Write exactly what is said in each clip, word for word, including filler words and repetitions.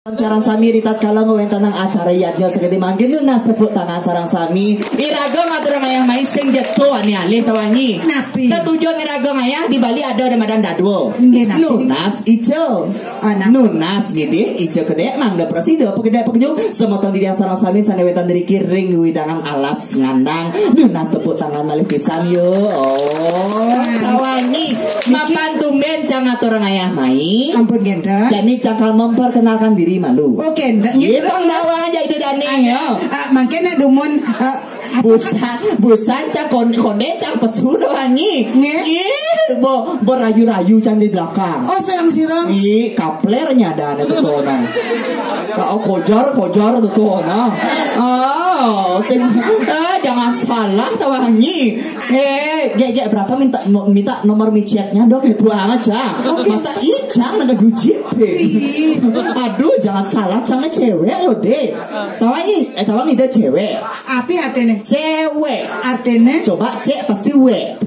Sareng sami, ritatkala ngwéntenang acara yadnya sakadi mangkin, nunas tepuk tangan sareng sami. Iraga ngaturang ayah mai sing jeto ané alih tawangi. Napi? Tetujon iraga ngayah di Bali ada, ada madan dadua. Inggih, napi? Nunas ica. Ah, napi? Nunas ngidih ica kedék mangda prasida pagedék pakenyung. Semeton titiang sareng sami sané wénten riki ring wewidangan alas Ngandang. Nunas tepuk tangan malih pisan yo. Oh, nah, tawangi. Niki mapan tumbén cang ngaturang ayah mai. Ampun, Genta. Jani cang kal memperkenalkan diri malu. Oh, Genta. Iya, Bang, terus? Dawang aja ide dani ya. Ah, mangkin nak dumun, ah, busan, busan cang kon-, kondé cang pesu tawangi. Nggih. Ih, bo, berayu-rayu cang di belakang. Oh, sirang-sirang. Ih, kapler nyadana tuh, nah. Ka-, oh, kojar, kojar tuh, nah. Oh, sing, ah, jangan salah tawangi. Eh, Gék, Gék, berapa minta, mo-, minta nomor micetnya, Dok? Itu aja. Oke. Masa icang dengan duit J P? Ih. Aduh, jangan salah, cang cewek loh, Dek. Tawangi, eh, tawangi ida cewek. Api artinya? Cewek. Artinya? Coba cek pasti we.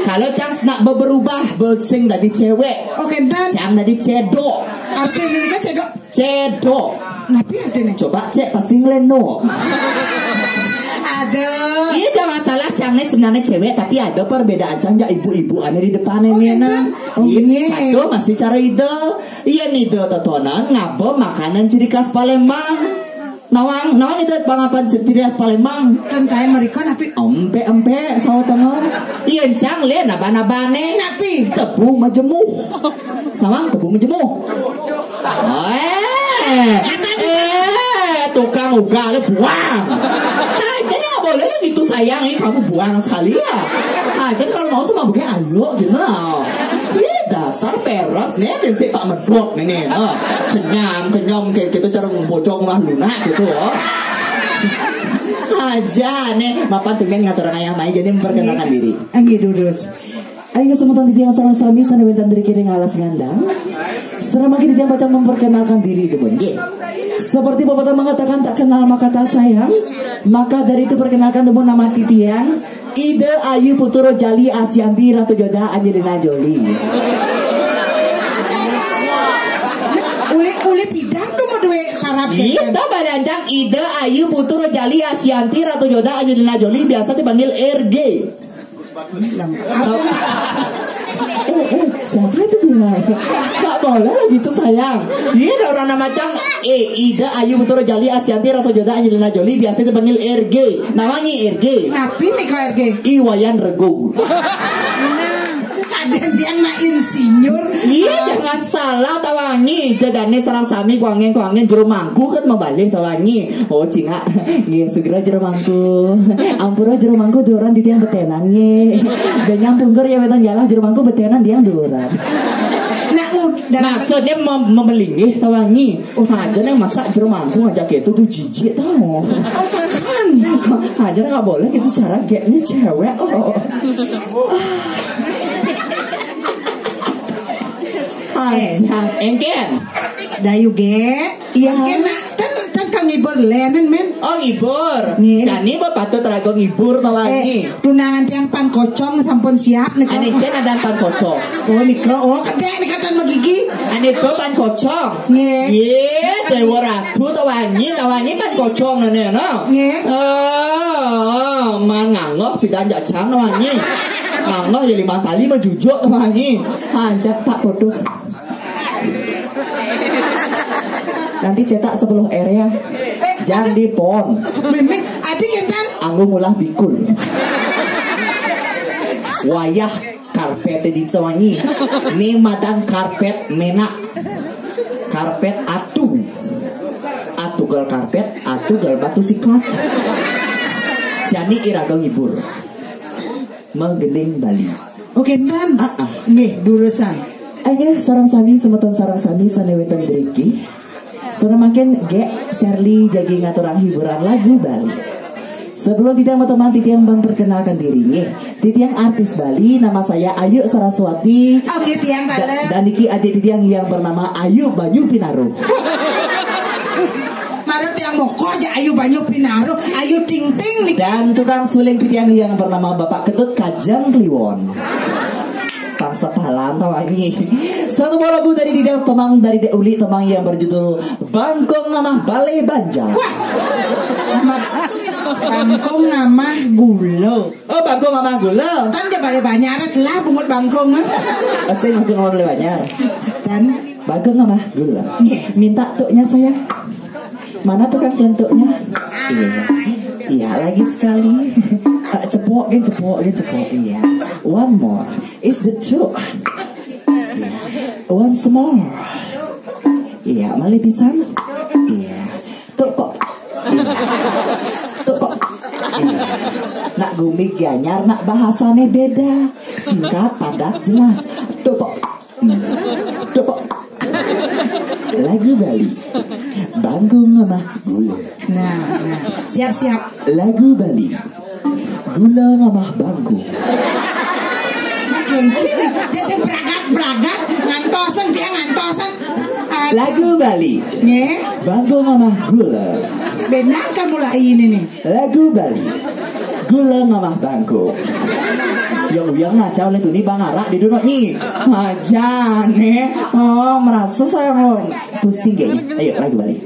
Kalau cang nak be-, berubah, besing dari cewek. Oke, dan? Cang dari cedok. Artinya ini kan cedok. Cedok. Napi artinya? Coba cek pasti ngeleno. Aduh. Iya, jangan salah, cang nih sebenarnya cewek, tapi ada perbedaan cang jak ibu-ibu ané di depan ini, oh, nah. Oh, iya, iya. Itu masih cara ida. Iya, nih, ida totonan ngaba makanan ciri khas Palembang. Nawang, nawang ida pangapan ciri khas Palembang. Tentai mereka napi? Empek-empek, sawo tengah. Iya, cang lé, naba-nabane. Napi? Tebu majemuh. Nawang, tebu majemuh. Eh, eh, tukang ugal buang. Nah, jadi nggak boleh gitu, sayang, ini kamu buang sekali ya. Nah, jadi kalau mau sama bukan ayo gitu. Ih, dasar peres nih, prinsip Pak Medok nih, nih. Nah, kenyam, kenyam kayak gitu, cara bojong lah lunak gitu. Aja nih, mapan tumbén ngaturang ayah mai, jadi memperkenalkan diri. Enggih, durus. Ayo, semeton titiang sareng sami sané wénten riki ring alas Ngandang. Sareng mangkin titiang pacang memperkenalkan diri, demen. Nggih. Seperti pepatah mengatakan, tak kenal maka tak sayang, maka dari itu perkenalkan dulu nama titiang, Ida Ayu Putu Rojali Asyanti Ratu Joda Angelina Jolie. Uli, uli pidang tuh mau duit parab. Ita badanjang Ida Ayu Putu Rojali Asyanti Ratu Joda Angelina Jolie, biasa dipanggil R G. Eh, eh, siapa itu bilang? Nggak boleh gitu, sayang. Iya, ada orang nama cang. Eh, Ida Ayu Putu Rojali Asyanti Ratu Joda Angelina Jolie, biasa dipanggil R G. Namanya R G. Napi nih kok R G? I Wayan Regug. Kadang dia nak insinyur. Iya, jangan salah tawangi. Jadane sareng sami kuangen-kuangen jero mangku kan mabalih tawangi. Oh, cingak. Nggih, segera jero mangku. Ampura jero mangku duran titiang betenan nggih. Ganyang pungkur ya wetan jalah jero mangku betenan tiang duran. Nak mud-, dalam maksudnya mem-, memelinggih tawangi. Oh, aja nang masak jero mangku ngajak itu tuh jijik tau. Oh, sekan. Aja nggak boleh gitu cara gek ini cewek. Oh. Aja. Engken. Dayu gek. Iya. Engken nak, kan, kan kang ngibur lenen, men. Oh, ngibur. Nih. Jani ba patut raga ngibur tawangi. Eh, tunangan tiang pan kocong sampun siap nih. Ane cen ada pan kocong. Oh, nika. Oh, kedek nih katan magigi. Ane to pan kocong. Nggih. Iya, Dewa Ratu tawangi, tawangi pan kocong nene, no? Nggih. Oh, man nganggoh pidan jajang tawangi. Nganggoh ya lima kali mah jujuk tawangi. Anjak tak bodoh. Nanti cetak sepuluh R ya. Eh, jangan di pon. Mimik, adik entan. Anggo ngulah bikul. Wayah karpet di tawangi. Ni madang karpet menak. Karpet atu. Atu gal karpet, atu gal batu sikat. Jani iraga ngibur. Menggending Bali. Oke, entan. Ah, ah. Nggih, durusan. Ayo, sarang sami, semeton sarang sami, sané wénten driki. Sareng mangkin Gek Serli jagi ngaturang hiburan lagu Bali. Sebelum titiang berteman, titiang memperkenalkan diri, nggih. Titiang artis Bali, nama saya Ayu Saraswati. Oke, tiang Da-, bales. Dan niki adik titiang yang bernama Ayu Banyu Pinaruh. Marut tiang moko aja Ayu Banyu Pinaruh, Ayu Ting Ting nih. Dan tukang suling titiang yang bernama Bapak Ketut Kajang Kliwon. Pangsepalan. Tawangi. Satu buah lagu dari Didel Tomang, dari Dek Uli Tomang yang berjudul Bangkong Ngamah Balai Banjar. Wah, nama Bangkong Ngamah Gula. Oh, Bangkong Ngamah Gula. Tan ja Balai Banjar lah bungut bangkong mah. Asing Bangkong Ngamah Balai Banjar. Dan Bangkong Ngamah Gula. Iya. Minta tuknya saya. Mana tukang klentuknya? Iya. Iya, lagi sekali. Ah, cepok, gen cepok, gen cepok. Iya. One more. Is the two. Iya. Once more. Iya, malih pisan. Iya. Tuh kok. Iya. Tuh kok. Iya. Nak gumi Gianyar, nak bahasane beda. Singkat, padat, jelas. Tuh kok. Tuh kok. Lagu Bali. Bangkong Ngamah Gula. Nah, nah. Siap-siap. Lagu Bali. Gula Ngamah Bangkong. Nah, kayak gini. Dia sing beragat-beragat, ngantosan, dia ngantosan. Aduh. Lagu Bali. Nggih. Bangkong Ngamah Gula. Benar kan mulai ini nih. Lagu Bali. Gula Ngamah Bangkong. Yang uyang ngacau le tuni bang arak di dunuk nyi. Aja nih. Oh, merasa saya mau pusing kayaknya. Ayo, lagu Bali.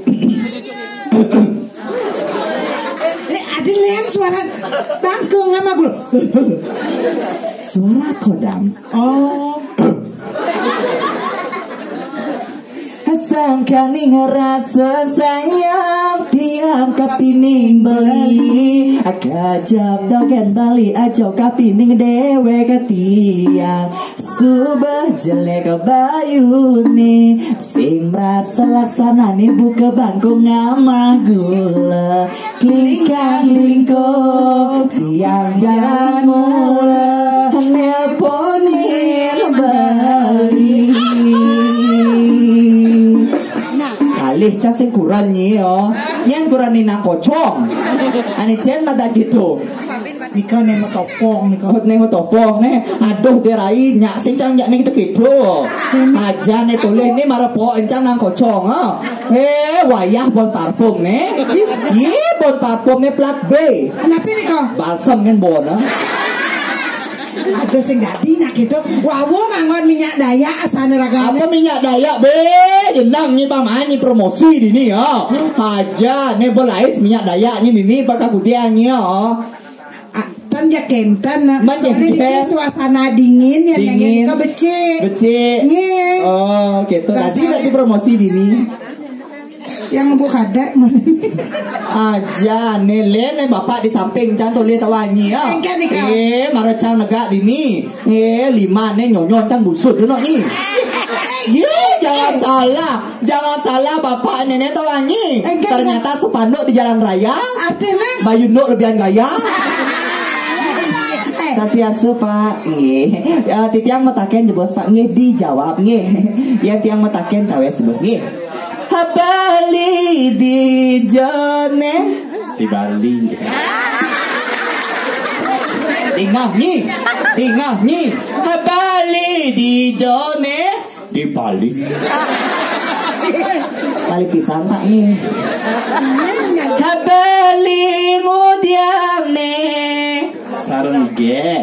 Eh, ada lean suara Bangkong Ngamah Gula. Suara kodam. Oh. Sangkaning rasa sayang tiang kapining beli. Kajab dogen bali ajo kapining dewek tiang. Subah jelek bayune sing merasa laksanane buka bangku ngamah gula. Klingkang klingkung tiang jalan mula neponin bali. Alih cang sing kuran nyi yo. Nyen kuran ninang kocong. Ani cen mata gitu. Nika ne metopong nika. Hot ne metopong ne. Aduh derai nyak sing cang nyak ne gitu gitu. Aja ne tulis ne mara po encang nang kocong ha. Eh, wayah bon parfum ne. Ye, bon parfum ne plat B. Kenapa nih kok? Balsam kan bon ha. Aduh sing dadi nak gitu. Wawo nganggon minyak dayak asane ragane. Apa minyak dayak be? Jenang ni bang mani promosi dini ha. Aja ne belais minyak dayak ni dini pakai putih angin ha. Ah, kan ya kenten nah. Man soalnya ya niki suasana dingin ya dingin. Nengin ke becik. Becik. Nggih. Oh, gitu. Tadi berarti promosi dini. Yang mau kada. Aja ne le ne bapak di samping cang tulis tawangi ya. Engke nih, Kak. Eh, mara cang negak dini. Eh, lima ne nyonyo cang busut dulu ni. Ye, jangan salah. Jangan salah bapak nenek tawangi. Engke, ternyata sepanduk di jalan raya. Artinya? Bayunduk lebihan gaya. Eh. Sasiastu, Pak. Nggih. Ya, titiang metaken jebos, Pak. Nggih, dijawab nggih. Ya, tiang metaken cawes jebos nggih. Habali di jone. Di Bali. Tingah nyi. Tingah nyi. Habali di jone. Di Bali. Bali pisan Pak nih. Habeli ngudiang nih. Sareng ge.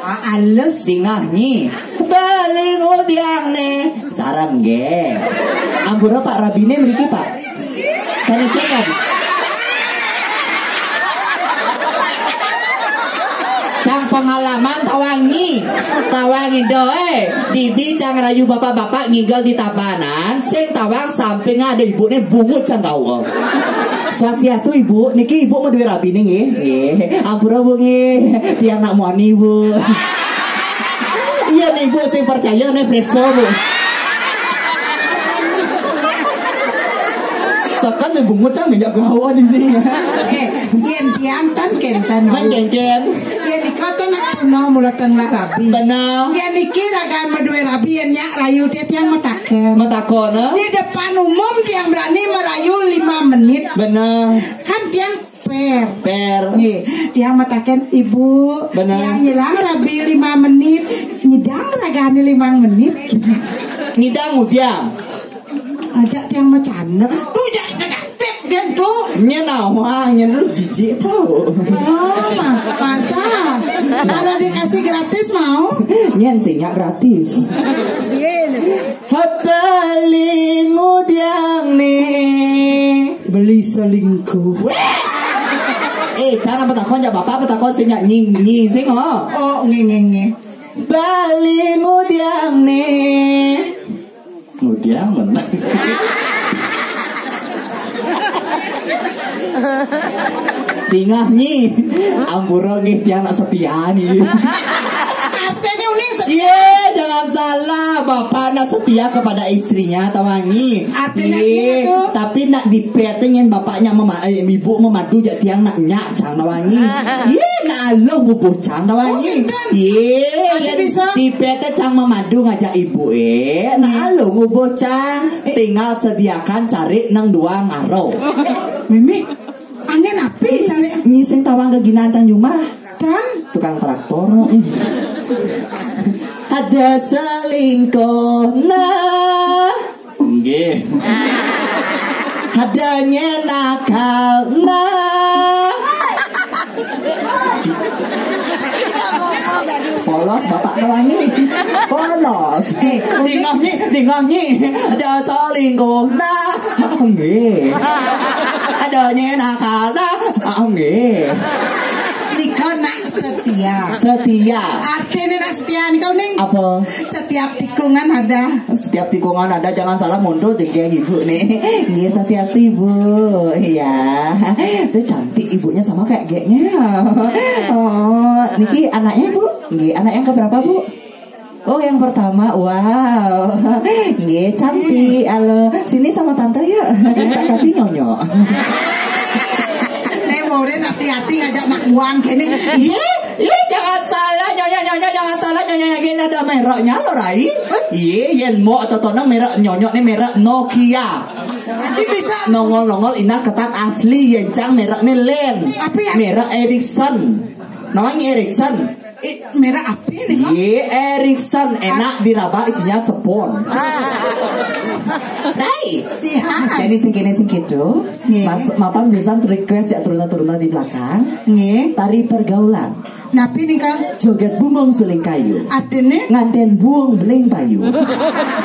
Ah, alus singah nyi. Beli ngudiang nih. Sareng ge. Ampura Pak Rabine mriki Pak. Sani cekap. Cang pengalaman tawangi. Tawangi doe. Dibi cang rayu bapak-bapak ngigel di tabanan. Sing tawang samping ada ibu ne bungut cang gaul. Swastiastu ibu. Niki ibu mau duit rabi nih nggih. Nggih. Ampura bu nggih. Tiang nak muani bu. Iya nih bu sing percaya nih periksa bu. Sekan yang bungut cang minyak gawa ini. Eh, yen tiang tan kenten. Man kenten. Yen nika tan nak tuna mula teng lah rabi. Benar. Yen niki ragan madue rabi yen nyak rayu te tiang mataken. Matakon, eh? Di depan umum tiang berani merayu lima menit. Benar. Kan tiang per. Per. Nggih, tiang mataken ibu. Benar. Tiang nyilang rabi lima menit. Nyidang ragane lima menit. Nyidang ngudiang. Ajak tiang macanda. Tuh jak negatif. Kan tuh. Nyen awang, nyen lu jijik tau. Oh, ma-, masa? Kalau dikasih gratis mau? Nyen sing nyak gratis. Hapali ngudiang nih. Beli selingkuh. Eh, cara petakon ya bapak, petakon sing nyak nying, nying sing, oh. Oh, nge, nge, nge. Bali ngudiang nih. Ngudiang men. Tingah nyi. Ampura nggih tiang nak setia nyi. Artinya uning setia. Iya, jangan salah. Bapak nak setia kepada istrinya, tawangi. Artinya iya, gitu. Tapi nak dipet nyen bapaknya mema-, eh, ibu memadu jak tiang nak nyak cang, tawangi. Iya, nak aloh ngubuh cang, tawangi. Oh, gitu. Iya, tapi yang bisa. Dipet cang memadu ngajak ibu, eh. Nak aloh ngubuh cang. Eh. Tinggal sediakan cari nang dua ngaro. Mimi, angin api cari. Nyi sing tawang keginan cang jumah. Dan? Tukang traktor. Ada selingkuh, nah. Nggih. Adanya nakal, nah. Polos bapak kelangi. Polos. Eh, tinggal nyi, tinggal nyi. Ada selingkuh, nah. Nggih. Adanya nakal, nah. Nggih. Nika nak setia. Setia. Artinya nak setia nih kau ning. Apa? Setiap tikungan ada. Setiap tikungan ada, jangan salah mundur jengking ibu nih. Nggih, swastiastu, Ibu. Iya. Tuh cantik ibunya sama kayak geknya. Oh, niki anaknya, Bu? Nggih, anak yang keberapa, Bu? Oh, yang pertama. Wow. Nggih, cantik. Halo. Sini sama tante yuk. Tak kasih nyonyo. Nek murid hati-hati ngajak nak buang kene. Iya, iya, jangan salah, nyonya, nyonya, jangan salah, nyonya, nyonya, ini ada mereknya loh, Rai. Iya, yen mau atau tonang merek nyonyok nih merek Nokia. Tapi bisa. Nongol-nongol indah ketat asli, yen cang merek nih Len. Tapi ya. Merek Ericsson. Namanya Ericsson. Eh, merek apa nih, kok? Iya, Ericsson. Enak diraba isinya spons. Rai. Iya. Jadi sing kene sing gitu. Iya. Mas, mapan bisa request ya turuna-turuna di belakang. Iya. Tari pergaulan. Napi nih, Kang? Joget bumbung suling kayu. Artinya? Nganten buung beling payu.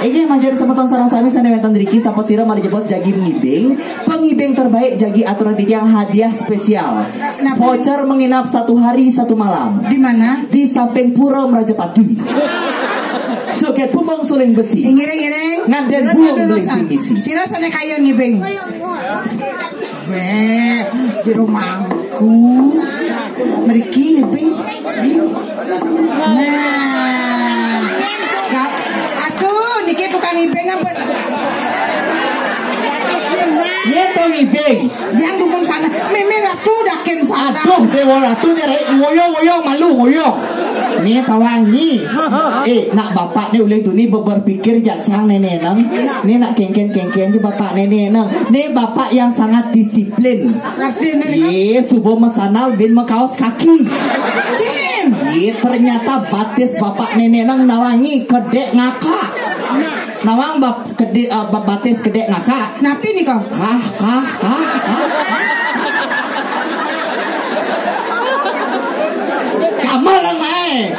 Ini yang manjadi semeton sarang sami sane wonten riki sapa sira malih jebos jagi ngibing. Pengibing terbaik jagi aturan titiang hadiah spesial. Napi? Voucher menginap satu hari satu malam. Di mana? Di samping Pura Merajapati. Joget bumbung suling besi. Ngiring, ngiring. Nganten buung beling sing isi. Sira sane kayu ngibing. Weh, jero mangku. Mriki ngibing. Nah. Ga-, aduh, niki tukang ngibing apa? Yen to ngibing. Yang ngomong sana, mimi ratu dakin sana. Aduh, Dewa Ratu nih, Rai. Ngoyong, ngoyong, malu, ngoyong. Nih, tawangi. Eh, nak bapak nih ulih tuni berpikir jak cang nenek nang. Nih, nak kengken, kengken je bapak nenek nang. Nih, bapak yang sangat disiplin. Ngerti nih, nih, kan? Iya, subuh mesanal bin mekaos kaki. Cin. Iya, ternyata batis bapak nenek nang nawangi kedek ngakak. Nawang bap-, kedek, eh, bap-, batis kedek ngakak. Napi nih, kok? Kah, kah, kah, kah. Kamal yang naik.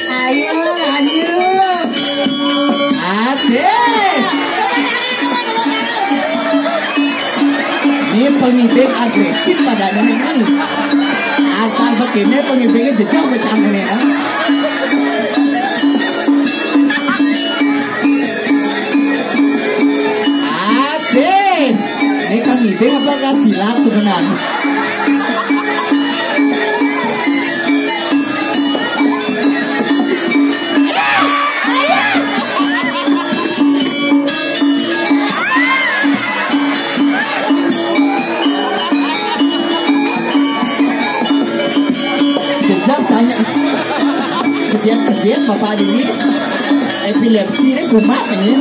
Ayo, lanjut. Asik. Ini pengibing agresif pada ini. Asal begini pengibingnya jejak pecah ini ya. Asik. Ini pengibing apa kasilat sebenarnya? Jejak canya. Kejit-kejit bapak ini. Epilepsi ini kumat ini.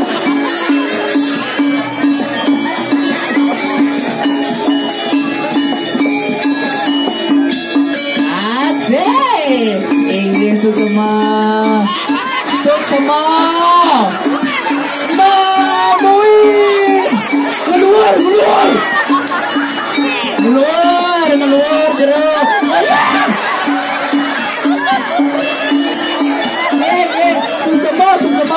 Asik. Inggih, suksma. Suksma.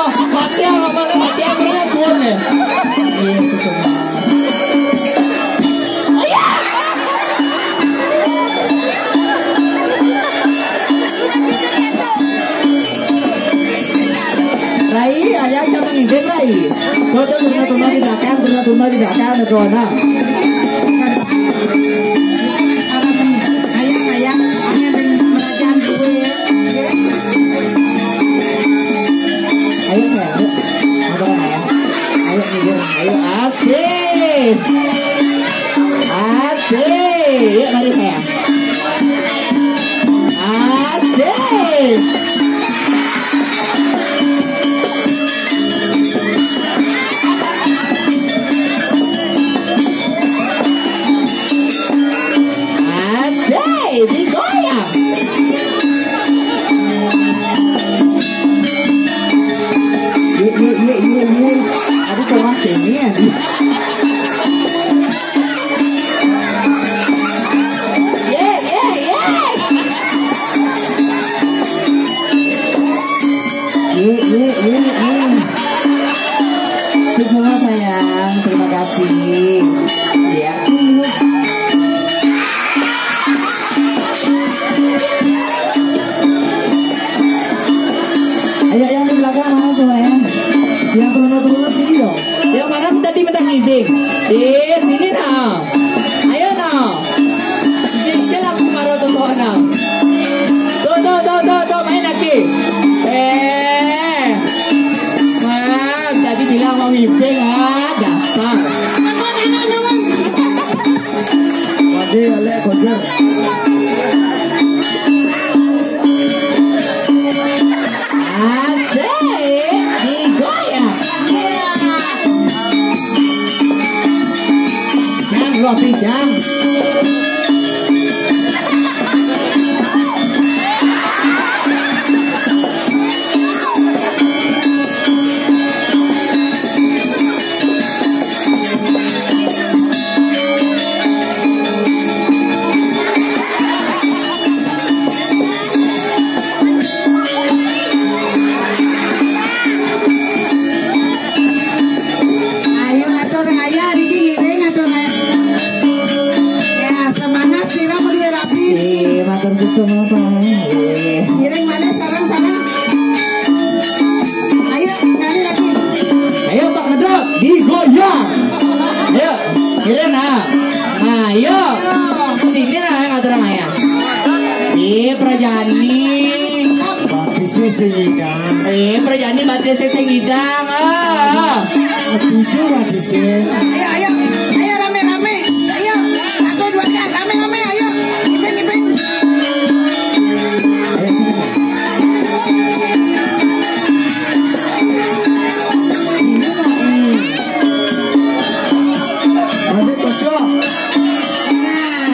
Matiang apa le? Matiang terus suwun ya. Iya, suwun. Rai, ayah kita mengibing, Rai. Tuh, tuh, tuh, tuh, tuh, di belakang, tuh, tuh, tuh, di belakang, ada kawan, nah. Ayah, ayah, ayah, dengan kerajaan gue. Ayo, sayang, yuk. Apa namanya? Ayo, nih, yuk. Ayo, asik. Asik. Yuk, mari, sayang. Asik. Asik, digoyang. Ye, ye, ye, ye, ye. Aduh, kurang kene, aduh. Ye, ye, ye. Ye, ye, ye, ye. Sukses semua, sayang. Terima kasih. Ya, cheers. Ayo, yang di belakang mana suaranya? Yang turun-turun sini dong. Yang mana tadi minta ngibing? Di sini, nah. Ayo, nah. Sini aja lagu baru tuh, nah. Tuh, tuh, tuh, tuh, tuh, main lagi. Eh. Wah, tadi bilang mau ngibing, ah, dasar. Waduh, ya, lek, bocor. Asik, digoyang. Iya. Jang, roti, Jang. Ayo, atur ngayah, Riki ngiring, atur ngayah. Ya, semangat, sira kudu rapi, Riki. Eh, matur suksma, Pak. Eh. Ngiring malih, sareng, sareng. Ayo, kali lagi. Ayo, Pak Medok, digoyang. Ayo, ngiring, nah. Nah, ayo. Ayo. Sini, nah, ngatur ngayah. Eh, Prajani. Batisé sing ngidang. Eh, Prajani batisé sing ngidang. Ah. Setuju, batisé. Ayo, ayo. Ayo, rame-rame. Ayo. Satu, dua, tiga. Rame-rame, ayo. Ngibing, ngibing. Ayo, sini, Pak. Ini, Pak. Aduh, pojok. Nah.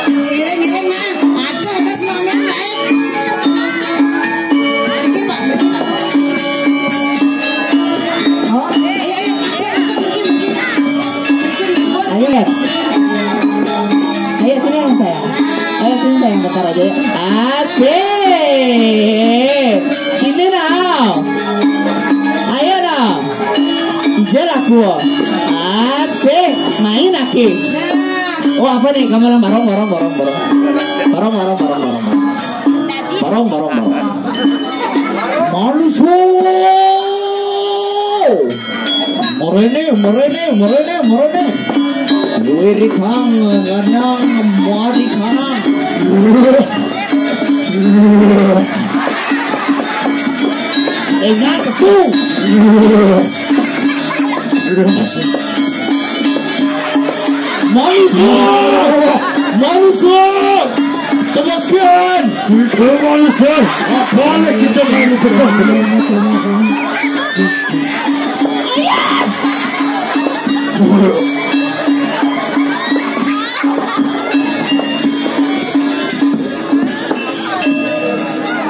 Ngiring, ngiring, nah. Aduh, aduh, semuanya, eh. Pergi, Pak, pergi, Pak. Oh, ayo, ayo, masuk, masuk, pergi, pergi. Pergi, pergi. Ayo, ya. Ayo, sini sama saya. Ayo, sini, sayang, bentar aja, ya. Asik. Sini, nah. Ayo, nah. Ijel aku. Asik, main aki. Oh, apa nih? Gamelan barong, barong, barong, barong. Barong, barong, barong, barong. Barong, barong, barong. Manusia. Merene, merene, merene, merene. Luwih rikang, lanang, mari kanang. Enak, kesu. Manusia! Manusia! Temukan! Itu manusia! Apa lagi kita main betul?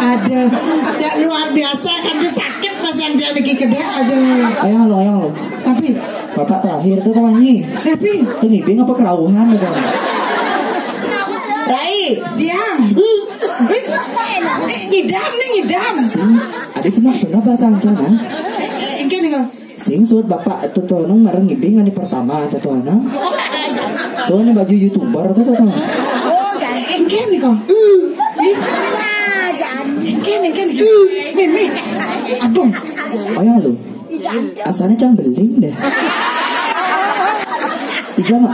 Aduh, ya luar biasa kan, dia sakit pas yang dia lagi gede, aduh. Ayo, halo, ayo, halo. Tapi Bapak terakhir tuh, Pak Panji. Tapi tuh ngibing apa kerauhan, gitu? Rai, diam. Eh, eh, ngidam nih, ngidam. Sing, adi sing maksudnya bahasa Ancan, ah? Eh, eh, engke nih, kok. Sing suud bapak tutuana mareng ngibing ane pertama tutuana. Tuh, ini baju YouTuber tuh, tuh, tuh. Eh, engke nih, kok. Ih. Engke, engke, engke. Nih, nih. Aduh. Oh ya lu. Asalnya cang beling deh. Iya, Mak.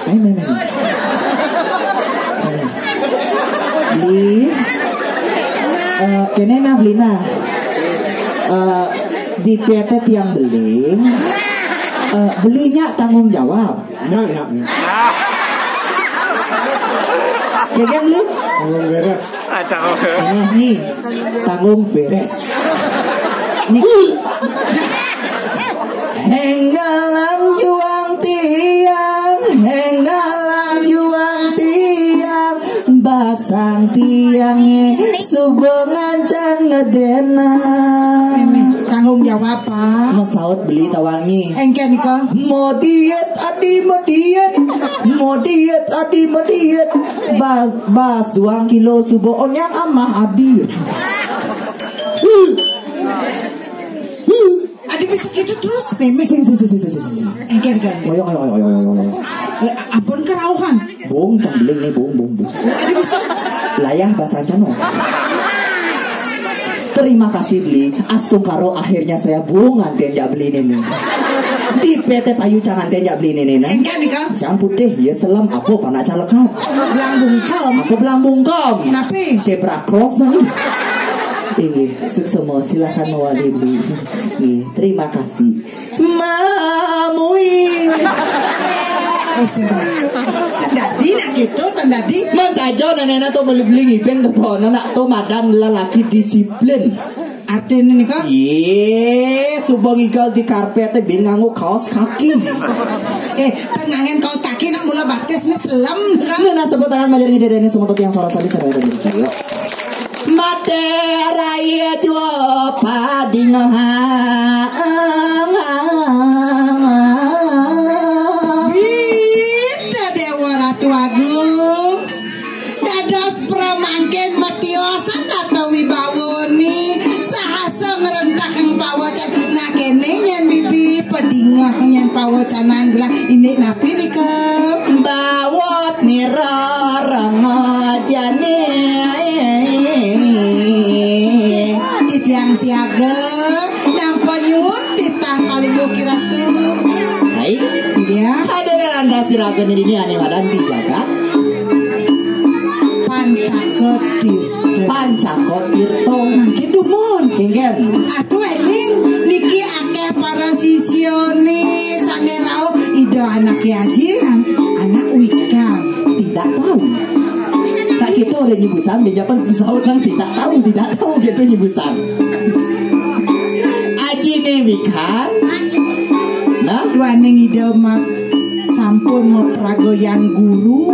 Ayo, main, main. Beli. Eh, kene nah, beli nah. Eh, di P T tiang beling. Eh, belinya tanggung jawab. Nah, ya, ya. Kagak lu? Tanggung beres. Nah, nih. Tanggung beres. Nih. Henggalang juang tiang, henggalang juang tiang, basang tiangnya suba ngancan ngedena. Tanggung jawab, Pak. Masaut beli tawangi. Engke nika. Mau diet, adi, mau diet. Mau diet, adi, mau diet. Bas, bas, duang kilo suba onyang amah adi. Adi bisa gitu terus, Meme. Sing, sing, sing, sing, sing, sing. Engke, engke, engke. Ayo, ayo, ayo, ayo, ayo, ayo. Eh, ampun kerauhan. Bung, cang beling nih, bung, bung, bung. Adi bisa. Layah bahasa Ancan, no. Terima kasih, beli. Astungkaro, akhirnya saya bung nganten jak beli ini. Di P T Payu cang nganten jak beli ini, nah. Engke nika. Cang putih, ya selem, apa panak cang lekap. Belang bungkem. Apa belang bungkem? Napi? Zebra cross, nah, nih. Inggih, suksema, silakan mewali, beli. Inggih, terima kasih. Mamui. Eh, sudah. Tandadi nak gitu, tandadi. Mas aja nenekna tuh beli-beli ngibing tuh, nak tuh madan lelaki disiplin. Artine nika? Iye, suba ngigel di karpet bin nganggo kaos kaki. Eh, kan ngangen kaos kaki nak mula batis nih selem kan. Nah, nah, tepuk tangan majar ngidadane semua yang suara sabi sadaya. Yuk. Mate raya jua padingeha. Bita Dewa Ratu Agung. Dados pramangkin matiosan tata wibawone sahasa ngrentakang pawacan. Nah, kene nyen bibi padingeh nyen pawacanan gelah indik napi nika? Bawas nira rengejane. Titiang siaga nampa nyuwun titah palungguh kiratu. Hai. Iya. Ada yang anda siraga ini ane madan di jagat. Pancaka Tirta. Pancaka Tirta. Mangkin dumun. Kengken. Aduh, eling, niki akeh para sisyane sane rauh Ida Anake Aji lan anak Wika. Tidak tahu. Tak kita oleh nyibusan, dia pun sesaut nang tidak tahu, tidak tahu gitu nyibusan. Ajine Wika. Nah, duaning Ida mak sampun mapragayan guru.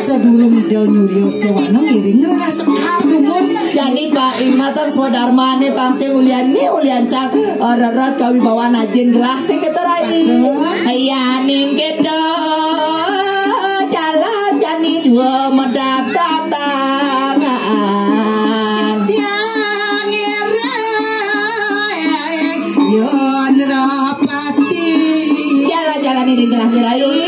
Sadurung Ida nyurya sewana ngiring rena sekar dumut. Jani Pak ingatan swadarmane pang sing ulian ni ulian cang, eh, rerat kawibawan ajin gelah sing kita rai. Iya ning kita jalan jani dua medap babangan. Tiang ireng yon rapati. Jalan-jalan ini gelah dirai.